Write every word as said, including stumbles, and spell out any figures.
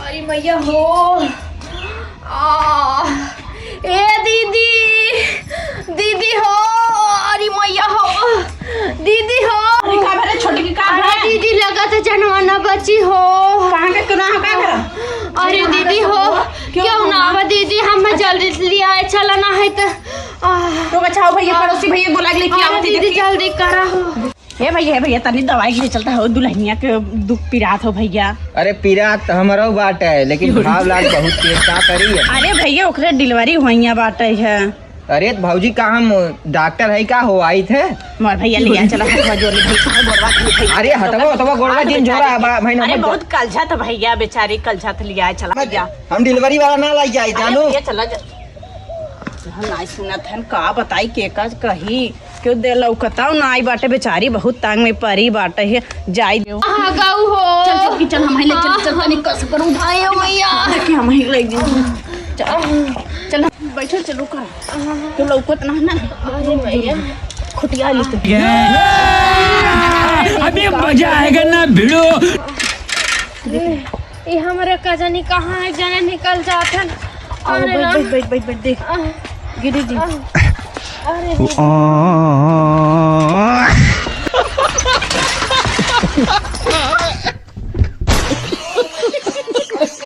अरे मैया हो। आ, ए दीदी, दीदी हो, अरे मैया हो, दीदी हो। अरे का भरे छोटकी, का अरे भरे? दीदी, लगत है जनवा ना बची हो। कहाँ के, केना हो, का भरे? अरे दीदी हो, क्यों केहू ना हो? आवा दीदी, हम जल्दी से लियाए चला ना है त। आ, तो बचाओ भैया, आ, पड़ोसी भैया बोला के लेके अरे आओ, दीदी, देखिए। जल्दी करा हो। हे भैया, हे भैया, तनी दवाई के लिए चलता हो, दुल्हनिया के दुख पिरात हो भैया। अरे पिरात हमरो बाटे, लेकिन घाव लाग बहुत तेज, का करी अब? अरे भैया, ओकरे डिलीवरी हुइया बाटे है। अरे त भौजी, का हम डॉक्टर है का हो, आई थे? मोर भैया ले आ, चला, हथवा जोड़ ले भैया, गोड़वा के भैया। अरे हथवा, हथवा गोड़वा अरे जिन जोड़ा बेचारी बा, भाई अरे नंबर बहुत कलझा था भैया, बेचारी कलझा था, लिया चला मत भैया। हम डिलीवरी वाला ना लाई जाए, अरे जानू। भैया चला जा। हम नाई सुनत हन, का बताई, के का कही, क्यों दे लौकताओ ना आई बाटे, बेचारी बहुत तंग में परी बाटे है, जाई देव। कहाँ गऊ हो? चल, चल, चल, हम ही ले चल, चल, तनी कस कर उठाए हो मैया। देखिए, हम ही ले जी। चल, चल, बैठो, चलो कर। क्यों लौकत ना है ना? अरे मैया। खुटिया ली तो। अभी मजा आएगा ना भिड़ो। ये हमारे का जानी कहाँ है, जाने निकल जात हन। आओ, अरे बैठ, राम। बैठ, बैठ, बैठ, बैठ, देख। आह। गिरी जी। आह। अरे रे।